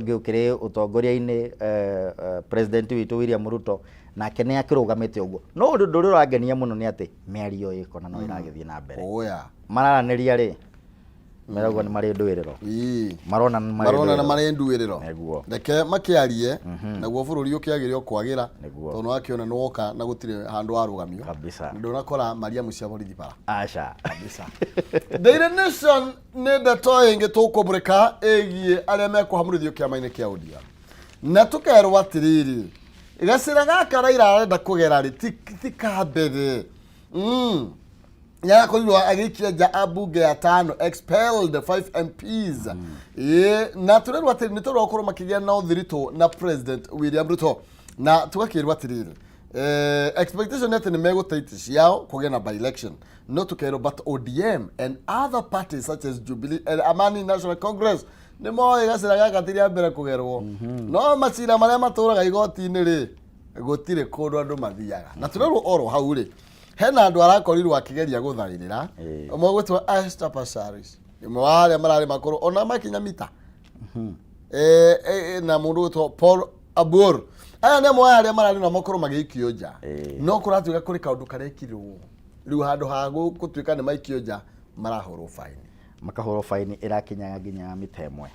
Ũngĩ ũkĩrĩ ũtongoria-inĩ, President witũ William Ruto nake nĩ akĩrũgamĩte ũguo. No ũndũ ũrĩa ũrangenia mũno nĩ atĩ mĩario ĩko na no ĩragĩthiĩ na mbere. Mararanĩria rĩ, meragwo nĩ marĩ ndwĩrĩro. Marona nĩ marĩ Marona na ndwĩrĩro. marĩ nduĩrĩro. Nĩguo. Reke makĩarie, naguo bũrũri ũkĩagĩre o kwagĩra. Nĩguo. Tondũ nĩwakĩona nĩwoka na gũtirĩ handũ warũgamio. Kabisa. Ndũnakora Mariamu cia borithi bara. Aca. Kabisa. Daily Nation nĩ ndeto ĩngĩ tũkũmũrĩka ĩgiĩ arĩa mekũhamũrithio kĩama-inĩ kĩa ODM. Na tũkerwo atĩrĩrĩ, gacĩra gaka Raila arenda kũgera rĩ, ti ka mbere. Nĩarakorirwo agĩikia nja ambunge atano, expelled 5 MPs. Ĩĩ, na tũrerwo atĩrĩ, nĩ tondũ wa gũkorwo makĩgĩa na ũthiritũ na President William Ruto. Na tũgakĩrwo atĩrĩrĩ, expectation nĩ atĩ nĩ megũte itĩ ciao kũgĩa na by-election. No tũkerwo but ODM and other parties such as Jubilee and Amani National Congress nĩ moĩ gacĩra gaka ti rĩa mbere kũgerwo. No macira marĩa matũraga igoti-inĩ rĩ, gũtirĩ kũndũ andũ mathiaga. Na tũrerwo oro hau rĩ, hena andũ arakorirwo akĩgeria gũthaĩrĩra. Ũmwe ũgwĩtwo Esther Passaris, ũmwe wa arĩa mararĩ makũrũ ona makinya mita. Na mũndũ ũgwĩtwo Paul Abuor. Aya nĩ amwe a arĩa mararĩ na makorwo magĩikio nja. No kũratuĩka kũrĩ kaũndũ karekirwo. Rĩu handũ ha gũtuĩka nĩ maikio nja, marahũrwo faini. Makahũrwo faini ĩrakinyaga nginya mita ĩmwe.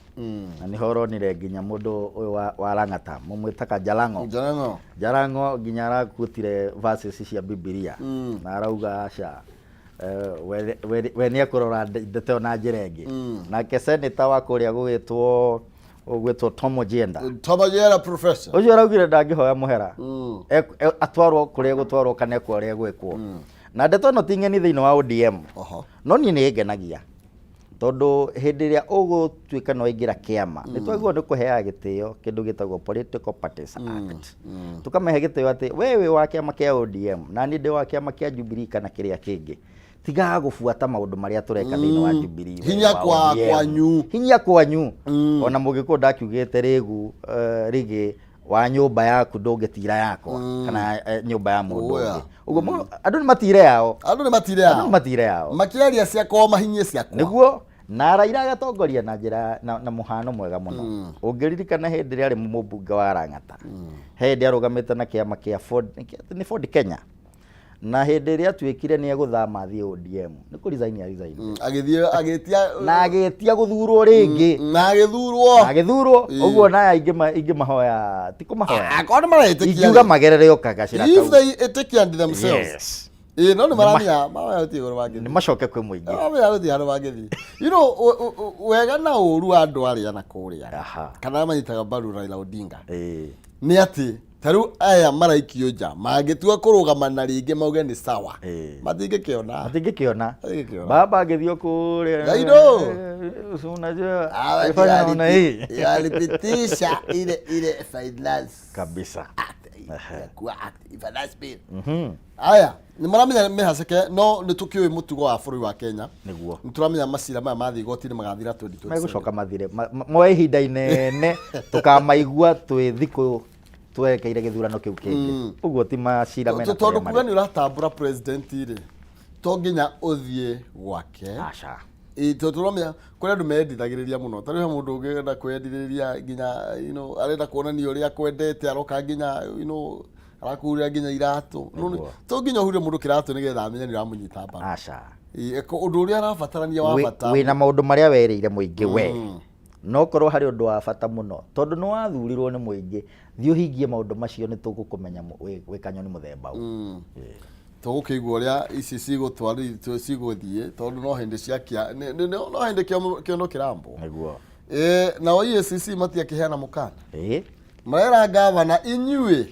Na nĩho ũronire nginya mũndũ ũyũ wa Lang'ata, mũmwĩtaga Jalango. Jalango. Jalango nginya arakutire verses cia Bibilia. Na arauga aca. We nĩ ekũrora ndeto ĩyo na njĩra ĩngĩ. Nake senator wa kũrĩa gũgwĩtwo Tom Ojienda. Tom Ojienda professor. Ũcio araugire ndangĩhoya mũhera. Atwarwo kũrĩa egũtwarwo kana ekwo ũrĩa egwĩkwo. Na ndeto ĩno ti ng'eni thĩinĩ wa ODM. No niĩ nĩ ĩngenagia. Tondũ hĩndĩ ĩrĩa ũgũtuĩka nĩ waingĩra kĩama, nĩ twagĩrĩirwo nĩ kũheaga gĩtĩo kĩndũ gĩtagwo Political Parties Act. Tũkamahe gĩtĩo atĩ we wĩ wa kĩama kĩa ODM, na niĩ ndĩ wa kĩama kĩa Jubilee kana kĩrĩa kĩngĩ. Tigaga gũbuata maũndũ marĩa tũreka thĩinĩ wa Jubilee, we Hinya wa ODM. kwanyu. Hinya kwanyu. Ona mũgĩkũyũ ndakiugĩte rĩgu, rĩgĩ wa nyũmba yaku ndũngĩtira yakwa, kana nyũmba ya mũndũ ũngĩ. Ũguo andũ nĩ matire yao. Andũ nĩ matire Andũ nĩ yao. matire yao. Makĩaria ciakwa mahinyie ciakwa. Nĩguo. Na Raila agatongoria na njĩra na mũhano mwega mũno. Ũngĩririkana hĩndĩ ĩrĩa arĩ mũmbunge wa Lang'ata. He hĩndĩ arũgamĩte na kĩama kĩa Ford, nĩ Ford Kenya. Na hĩndĩ ĩrĩa atuĩkire nĩ egũthama athiĩ ODM, nĩ kũ resign a resign. Agĩthiĩ, agĩtia Na agĩtia gũthurwo rĩngĩ. Na agĩthurwo. Na agĩthurwo. Ũguo na aya ingĩmahoya, ti kũmahoya. Akorwo nĩ maretĩkia Ingiuga rĩ. magerere o kagacĩra If kau. they ĩtĩkia themselves. Yes. Ĩĩ, no nĩ maramenya, maramenya gũtirĩ ũndũ mangĩthiĩ. Nĩ macoke kwĩ mũingĩ. Maramenya gũtirĩ handũ mangĩthiĩ. You know, wega na ũru wa andũ arĩa na kũrĩa. Kana arĩa manyitaga mbaru Raila Odinga. Nĩ atĩ, ta rĩu aya maraikio nja, mangĩtua kũrũgama na rĩngĩ mauge nĩ sawa. Matingĩkĩona. Matingĩkĩona. Matingĩkĩona. Baba agĩthiĩ o kũrĩa. Gairo. Si unajua, Hawa alifanya namna hii. Walipitisha ile finance. Kabisa. Act, ya act, finance bill. Aya, nĩ maramenya mĩhaceke, no nĩ tũkĩũĩ mũtugo wa bũrũri wa Kenya. Nĩguo. Nĩ tũramenya macira maya mathiĩ igoti-inĩ magathira 2027. Megũcoka mathire. Moe ihinda inene, tũkamaigua twĩ thikũ twerekeire gĩthurano kĩu kĩngĩ. Ũguo ti macira mena Tondũ kũrĩa kuga marĩ. nĩ ũratambũra president rĩ, to nginya ũthiĩ gwake. Aca. Ĩ, tondũ tũramenya kũrĩ andũ mendithagĩrĩria mũno. Ta rĩu he mũndũ ũngĩ ũrenda kwĩyendithĩrĩria nginya, you know, arenda kuonania ũrĩa akwendete, aroka nginya, you know, arakũhurĩra nginya iratũ. No, Nĩguo. to nginya ũhure mũndũ kĩratũ nĩgetha amenye nĩ ũramũnyita mbaru. Aca. Ĩ, ũndũ ũrĩa arabatarania wa bata. Wĩna maũndũ marĩa werĩire mũingĩ we. No korwo harĩ ũndũ wa bata mũno, tondũ nĩ wathurirwo nĩ mũingĩ, thiĩ ũhingie maũndũ macio nĩ tũgũkũmenya wĩ kanyoni mũthemba ũyũ. Tũgũkĩigua ũrĩa ici cigũthiĩ, tondũ no hĩndĩ ciakia, no hĩndĩ kĩondo kĩrambwo. Nĩguo. Nao EACC matiakĩheana mũkana. Marera ngavana inyuĩ,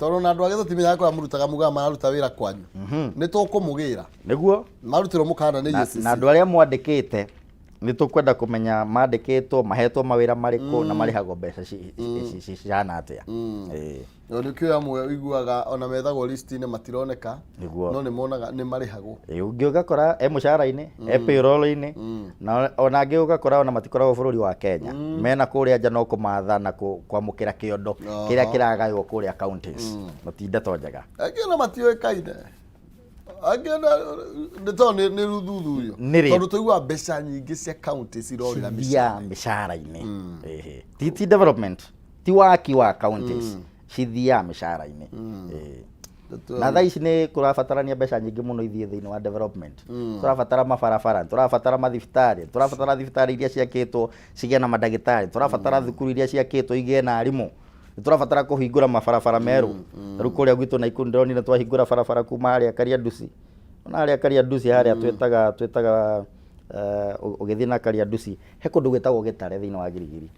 tondũ na andũ a Gĩthũti menyaga kũrĩa mũrutaga mugaga mararuta wĩra kwanyu. Nĩ tũkũmũgĩra. Nĩguo. Marutĩrwo mũkana nĩ EACC. Na andũ arĩa mwandĩkĩte, nĩ tũkwenda kũmenya mandĩkĩtwo, mahetwo mawĩra marĩkũ, na marĩhagwo mbeca cihana atĩa. No nĩ kĩo amwe ũiguaga ona methagwo list-inĩ matironeka. Nĩguo. No nĩ monaga nĩ marĩhagwo. Ũngĩ ũgakora e mũcara-inĩ, e payroll-inĩ, na ona angĩ ũgakora ona matikoragwo bũrũri wa Kenya. Mena kũrĩa nja no kũmatha na kwamũkĩra kĩondo kĩrĩa kĩragaywo kũrĩa counties. Na ti ndeto njega. Angĩ ona matiũĩkaine. Angĩona nĩ tondũ nĩ rũthuthurio. Nĩ rĩ. Tondũ tũiguaga mbeca nyingĩ cia county cirorĩra mĩcara. Cithiaga mĩcara-inĩ. Ĩhĩ. Ti development, ti waki wa counties, cithiaga mĩcara-inĩ. Ĩĩ. Na thaa ici nĩ kũrabatarania mbeca nyingĩ mũno ithiĩ thĩinĩ wa development. Tũrabatara mabarabara, tũrabatara mathibitarĩ, tũrabatara thibitarĩ iria ciakĩtwo cigĩe na mandagĩtarĩ, tũrabatara thukuru iria ciakĩtwo igĩe na arimũ, nĩ tũrabatara kũhingũra mabarabara merũ. Rĩu kũrĩa gwitũ Naikuru ndĩronire twahingũra barabara kuma harĩa Kariandusi, ona harĩa Kariandusi harĩa twĩtaga ũgĩthiĩ na Kariandusi he kũndũ gwĩtagwo Gĩtare thĩinĩ wa Girigiri.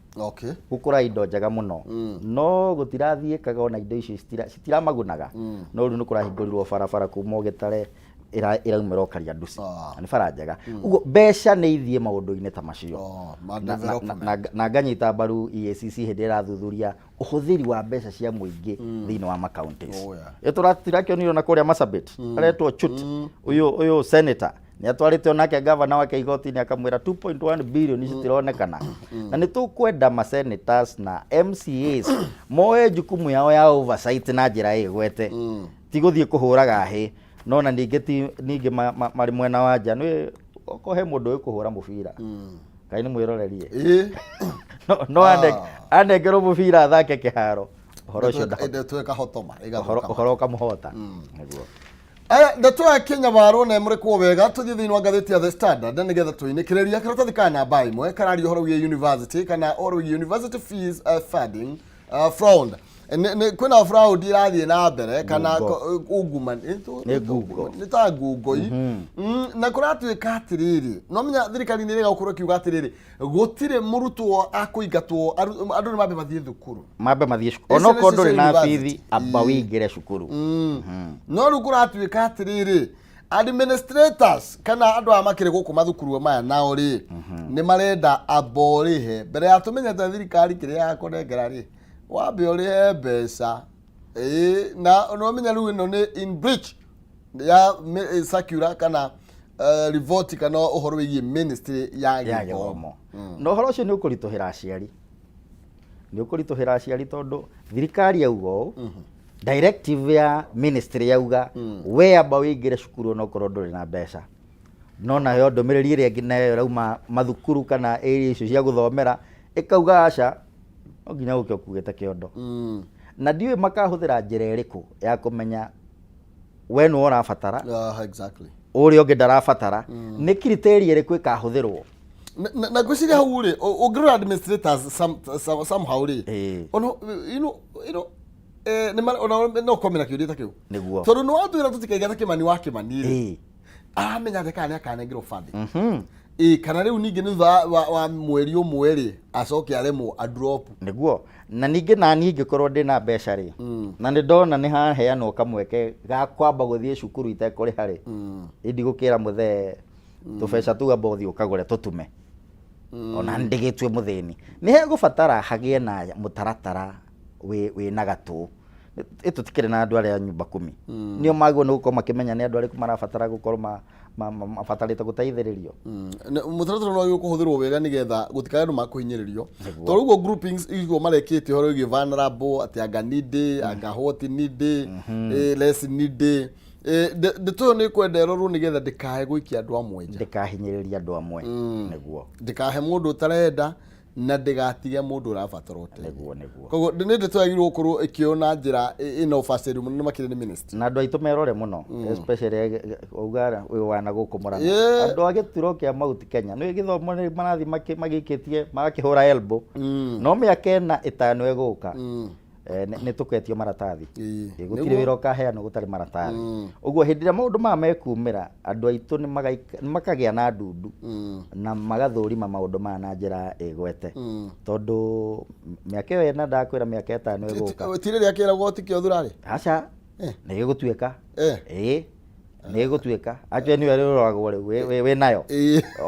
Gũkũra indo njega mũno, no gũtirathiĩkaga ona indo icio citiramagunaga. No rĩu nĩ kũrahingũrirwo barabara kuma o Gĩtare ĩraumĩra o Kariandusi. Na nĩ bara njega. Ũguo mbeca nĩ ithiĩ maũndũ-inĩ ta macio. Ma development. Na nganyita mbaru EACC hĩndĩ ĩrĩa ĩrathuthuria ũhũthĩri wa mbeca cia mũingĩ thĩinĩ wa ma counties. Oh, yeah. Ĩ tũrakĩonire ona kũrĩa Marsabit, aretwo Chut, ũyũ senator nĩ atwarĩte onake gavana wake igoti-inĩ akamwĩra 2.1 billion citironekana. Na nĩ tũkwenda ma senators na MCAs moe jukumu yao ya oversight na njĩra ĩgwete. Ti gũthiĩ kũhũraga hĩ, no na ningĩ ti ningĩ marĩ mwena wa nja. Nĩ okorwo he mũndũ ũĩ kũhũra mũbira, kaĩ nĩ mwĩrorerie. No anengerwo mũbira athake kĩharo, ũhoro ũcio ndahota. Ndeto ĩkahotoma, ĩgathũka. Ũhoro ũkamũhota. Nĩguo. Aya, ndeto ya Kenya warwo na mũrekwo wega tũthiĩ thĩinĩ wa ngathĩti ya The Standard nĩgetha tũinĩkĩrĩria karatathi ka namba ĩmwe kararia ũhoro wĩgiĩ university kana ũhoro wĩgiĩ university fees funding fraud. Kwĩna fraud irathiĩ na mbere kana Ngungo. ungumania. Nĩ ngungo. Nĩ ta ngungoi. Na kũratuĩka atĩrĩrĩ, no menya thirikari nĩ ĩrega gũkorwo ĩkiuga atĩrĩrĩ, gũtirĩ mũrutwo akũingatwo, andũ nĩ mambe mathiĩ thukuru. Mambe mathiĩ cukuru. Icio nĩ Onokorwo ndũrĩ cia na university. bithi, amba wĩingĩre cukuru. No rĩu kũratuĩka atĩrĩrĩ, administrators kana andũ aya makĩrĩ gũkũ mathukuru maya nao rĩ, nĩ marenda amba ũrĩhe mbere ya tũmenyete thirikari kĩrĩa yakũnengera rĩ, wambe ũrĩhe mbeca. Ĩĩ, na nĩ wamenya rĩu ĩno nĩ in breach ya circular kana revolt kana ũhoro wĩgiĩ ministry ya ya gĩthomo. Gĩthomo. Na ũhoro ũcio nĩ ũkũritũhĩra aciari. Nĩ ũkũritũhĩra aciari tondũ thirikari yauga ũũ, directive ya ministry yauga we amba wĩingĩre cukuru onokorwo ndũrĩ na mbeca. No nayo ndũmĩrĩri ĩrĩa ĩngĩ nayo ĩrauma mathukuru kana area icio cia gũthomera ĩkauga aca, no nginya ũke ũkuĩte kĩondo. Na ndiũĩ makahũthĩra njĩra ĩrĩkũ ya kũmenya we nĩwe ũrabatara, ũrĩa ũngĩ ndarabatara, nĩ criteria ĩrĩkũ ĩkahũthĩrwo? Na ngwĩciria hau rĩ, ũngĩrora administrators somehow rĩ, ona, you know, nĩ ona no komera kĩũria ta kĩu. Nĩguo. Tondũ nĩ watwĩra tũtikaigata Kĩmani wa Kĩmani rĩ, aramenya atĩ kana nĩ akanengerwo funding. Kana rĩu ningĩ nĩ thutha wa mweri ũmwe rĩ, acoke aremwo a drop. Nĩguo. Na ningĩ naniĩ ingĩkorwo ndĩna mbeca rĩ, na nĩ ndona nĩ haheanwo kamweke ga kwamba gũthiĩ cukuru itekũrĩha rĩ, ndigũkĩra mũthee tũbeca tũu amba ũthiĩ ũkagũre tũtume. Ona ndigĩtue mũthĩni. Nĩ hegũbatara hagĩe na mũtaratara wĩna gatũ. Tũtikĩrĩ na andũ arĩa a nyumba kumi. Nĩo magĩrĩirwo nĩ gũkorwo makĩmenya nĩ andũ arĩkũ marabatara gũkorwo mabatarĩte gũteithĩrĩrio. Mũtaratara no wagĩrĩirwo kũhũthĩrwo wega nĩgetha gũtikagĩe andũ makũhinyĩrĩrio. Tondũ ũguo groupings icio marekĩte ũhoro wĩgiĩ vulnerable, atĩ anga needy, anga what needy, less needy. Ndeto ĩyo nĩ ĩkwenda ĩrorwo nĩgetha ndĩkae gũikia andũ amwe nja. Ndĩkahinyĩrĩrie andũ amwe. Nĩguo. Ndĩkahe mũndũ ũtarenda na ndĩgatige mũndũ ũrabatara ũteithio. Nĩguo, nĩguo. Koguo nĩ ndeto yagĩrĩirwo gũkorwo ĩkĩoywo na njĩra ĩna ũbacĩrĩru mũnene makĩria nĩ ministry. Na andũ aitũ merore mũno, especially uga ũyũ wa na gũkũ Mũrang'a. Andũ a gĩturo kĩa Mount Kenya nĩ gĩthomo nĩ marathiĩ magĩikĩtie magakĩhũra elbow. No mĩaka ĩna ĩtano ĩgũka, nĩ tũketio maratathi. Gũtirĩ wĩra ũkaheanwo gũtarĩ maratathi. Ũguo hĩndĩ ĩrĩa maũndũ maya mekumĩra, andũ aitũ nĩ makagĩa na ndundu na magathũrima maũndũ maya na njĩra ĩgwete. Tondũ mĩaka ĩyo ĩna ndakwĩra mĩaka ĩtano ĩgũka. Ti rĩrĩa kĩragwo ti kĩo thura rĩ? Aca, nĩ gĩgũtuĩka. Nĩ gũtuĩka. Actually nĩwe ũroragwo rĩu, wĩ nayo.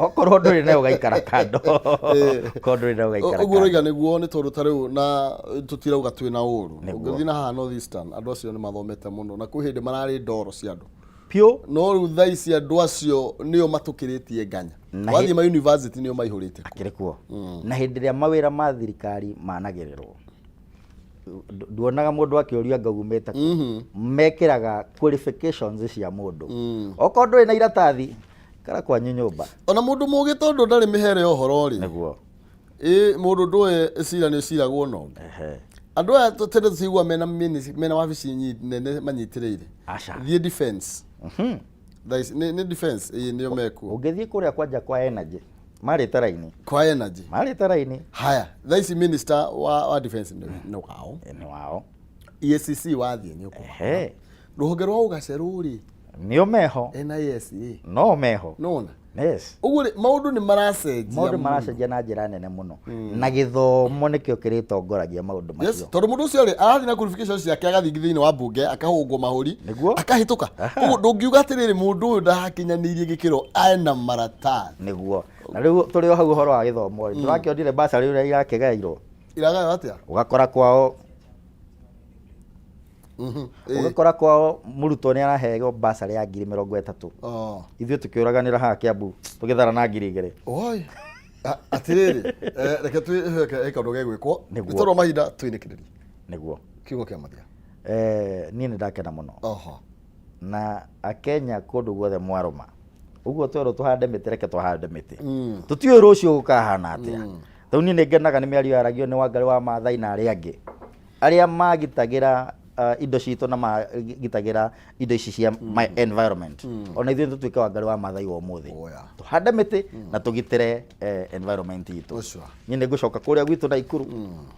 Okorwo ndũrĩ nayo ũgaikara kando. Okorwo ndũrĩ nayo ũgaikara Ũguo ũroiga kando. nĩguo, nĩ tondũ ta rĩu na tũtirauga twĩna ũru. Nĩguo. Ũngĩthiĩ na haha North Eastern, andũ acio nĩ mathomete mũno na kwĩ hĩndĩ mararĩ ndoro cia andũ. Piũ. No rĩu thaa ici andũ acio nĩo matũkĩrĩtie nganya. Na Wathiĩ ma university nĩo maihũrĩte kuo. Akĩrĩ kuo. Na hĩndĩ ĩrĩa mawĩra ma thirikari managĩrĩrwo, Nduonaga mũndũ akĩũria anga umĩte kũ. Mekĩraga qualifications cia mũndũ. Okorwo ndũrĩ na iratathi, ikara kwanyu nyũmba. Ona mũndũ mũgĩ tondũ ndarĩ mĩhere ya ũhoro rĩ. Nĩguo. Ĩ mũndũ ndũĩ cira nĩ ũciragwo na ũngĩ. Andũ aya tene tũcigua mena mena wabici nene manyitĩrĩire. Aca. Thiĩ defense. Thaa ici nĩ defense ĩĩ nĩo mekuo. Ũngĩthiĩ kũrĩa kwanja kwa energy, marĩte raini. Kwa energy. Marĩte raini. Haya, thaa ici minister wa defense nĩ wao. Nĩ wao. EACC wathiĩ nĩ ũkũmakora. Rũhonge rwa ũgacerũ rĩ. Nĩo meho. NIS ĩ. No meho. Nĩwona? Yes. Ũguo rĩ, maũndũ nĩ maracenjia Maũndũ mũno. maracenjia na njĩra nene mũno. Na gĩthomo nĩkĩo kĩrĩtongoragia maũndũ macio. Yes, tondũ mũndũ ũcio rĩ, arathiĩ na qualifications ciake agathiĩ thĩinĩ wa mbunge akahũngwo mahũri. Nĩguo. Akahĩtũka. Koguo ndũngiuga atĩrĩrĩ mũndũ ũyũ ndakinyanĩirie gĩkĩro ena maratathi. Nĩguo. Na rĩu tũrĩ o hau ũhoro wa gĩthomo rĩ, tũrakĩonire bursary ũrĩa irakĩgairwo. Iragaywo atĩa? Ũgakora kwao ũgakora kwao mũrutwo nĩ araheo bursary ya 30,000. Ithuĩ tũkĩũraganĩra haha Kiambu tũgĩthara na 2,000. Oi. Atĩrĩrĩ, reke twĩheke kaũndũ gegwĩkwo. Nĩguo. Nĩ tondũ wa mahinda twĩnĩkĩrĩrie. Nĩguo. Kiugo kĩa mũthia. Niĩ nĩ ndakena mũno. Oho. Na Akenya kũndũ guothe mwarũma. Ũguo twerwo tũhande mĩtĩ, reke tũhande mĩtĩ. Tũtiũĩ rũciũ gũkahana atĩa. Rĩu niĩ nĩ ngenaga nĩ mĩario yaragio nĩ Wangarĩ wa Maathai na arĩa angĩ. Arĩa magitagĩra indo citũ na magitagĩra indo ici cia my environment. Ona ithuĩ tũtuĩke Wangarĩ wa Maathai wa ũmũthĩ. Tũhande mĩtĩ na tũgitĩre environment itũ. Niĩ nĩ ngũcoka kũrĩa gwitũ Naikuru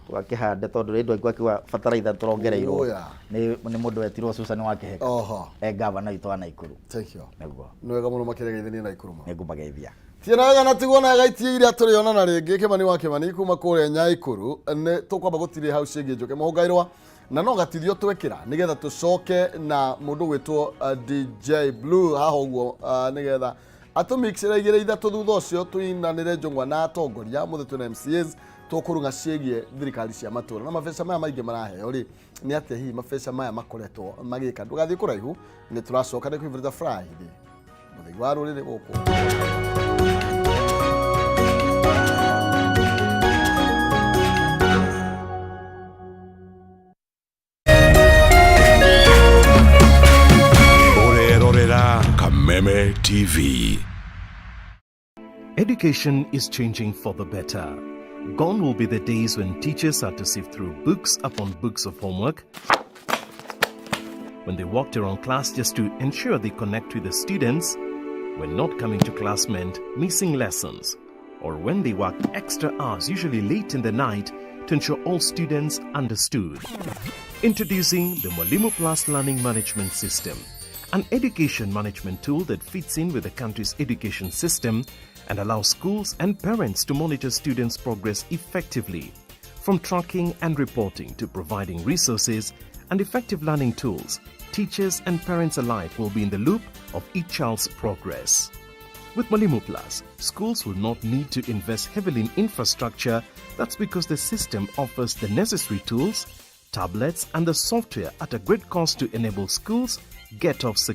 tũgakĩhande tondũ rĩu ndũ akiuga bataraitha tũrongereirwo nĩ mũndũ wetirwo Susan wa Kĩheka. Gavana witũ wa Naikuru. Thank you. Nĩguo. Nĩ wega mũno makĩregeithania Naikuru mũno. Nĩ ngũmageithia. Tiena wega na tiguo na gaitie iria tũrĩonana rĩngĩ Kĩmani wa Kĩmani kuma kũrĩa Nyaikuru nĩ tũkwamba gũtirĩ hau ciĩgiĩ Njũkĩ Mũhũngairwa na no gatithio twekĩra nĩgetha tũcoke na mũndũ gwĩtwo DJ Blue haha ũguo nĩgetha atũmixĩre igĩrĩ ithatũ thutha ũcio tũinanĩre njũng'wa na atongoria mũthĩ twĩna MCAs tũkũrung'a ciĩgiĩ thirikari cia matũra na mabeca maya maingĩ maraheo rĩ nĩ atĩa hihi mabeca maya makoretwo magĩka. Ndũgathiĩ kũraihu nĩ tũracoka nĩ kwĩbũrĩta Friday mũthenya wa rũrĩrĩ gũkũ. Ũrerorera Kameme TV. Education is changing for the better. Gone will be the days when teachers had to sift through books upon books of homework, when they walked around class just to ensure they connect with the students, when not coming to class meant missing lessons, or when they worked extra hours, usually late in the night, to ensure all students understood. Introducing the Mwalimu Plus Learning Management System, an education management tool that fits in with the country's education system and allows schools and parents to monitor students' progress effectively. From tracking and reporting to providing resources and effective learning tools, teachers and parents alike will be in the loop of each child's progress. With Mwalimu Plus, schools will not need to invest heavily in infrastructure. That's because the system offers the necessary tools, tablets, and the software at a great cost to enable schools get off successfully.